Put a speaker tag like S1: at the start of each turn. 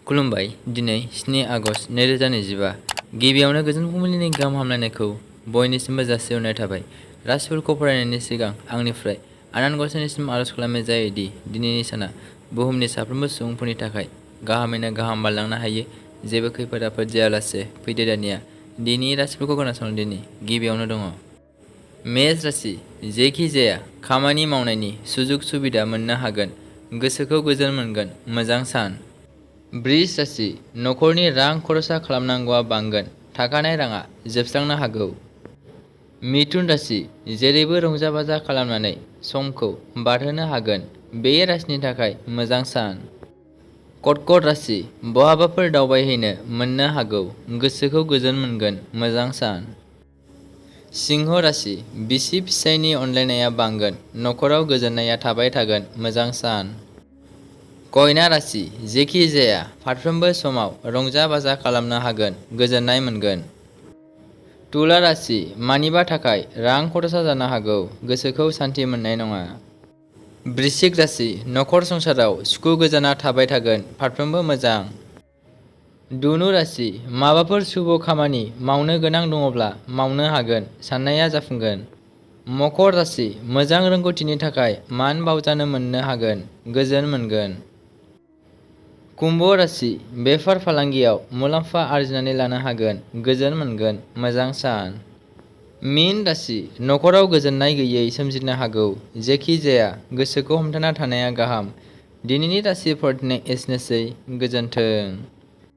S1: खुलुमबाय। दिनै 7 आगस्ट 2025 गिबियावनो गोजोन फुंबिलिनि गाहाम हामलायनायखौ बयनिसिमबो जासिहरनाय थाबाय। राशिफोरखौ फरायनायनि सिगां आंनिफ्राय आनान गसाइनिसिम आरज खालामनाय जायोदि दिनैनि साना बुहुमनि साफ्रोमबो सुबुंफोरनि थाखाय गाहामैनो गाहाम बारलांनो हायो। जेबो खैफोद आफोद जायालासे फैदो दानिया दिनैनि राशिफोरखौ खोनासंनो। दिनै गिबियावनो दङ मेष राशि। जेखि जाया खामानि मावनायनि सुजुग सुबिदा मोननो हागोन। गोसोखौ गोजोन मोनगोन। मोजां सान। बृष राशि। नखरनि रां खरसा खालामनांगौआ बांगोन। थाखानाय राङा जोबस्रांनो हागौ। मिथुन राशि। जेरैबो रंजा बाजा खालामनानै समखौ बारहोनो हागोन। बे राशिनि थाखाय मोजां सान। कर्कट राशि। बहाबाफोर दावबायहैनो मोननो हागौ। गोसोखौ गोजोन मोनगोन। मोजां सान। सिंह राशि। बिसि फिसायनि अनलायनाया बांगोन। नखराव गोजोननाया थाबाय थागोन। मोजां सान। कन्या राशि। जेखि जाया फारफ्रोमबो समाव रंजा बाजा खालामनो हागोन। गोजोननाय मोनगोन। तुला राशि। मानिबा थाखाय रां खरसा जानो हागौ। गोसोखौ सान्थि मोननाय नङा। वृश्चिक राशि। नखर संसाराव सुखु गोजोना थाबाय थागोन। फारफ्रोमबो मोजां। धनु राशि। माबाफोर शुभ खामानि मावनो गोनां दङब्ला मावनो हागोन। साननाया जाफुंगोन। मकर राशि। मोजां रोंगौथिनि थाखाय मान बावजानो मोननो हागोन। गोजोन मोनगोन। कुम्भ राशि। बेफार फालांगियाव मुलाम्फा आरजिनानै लानो हागोन। गोजोन मोनगोन। मोजां सान। मीन राशि। नखराव गोजोननाय गैयै सोमजिनो हागौ। जेखि जाया गोसोखौ हमथाना थानाया गाहाम। दिनैनि राशिफोरनो एसेनोसै। गोजोन्थों।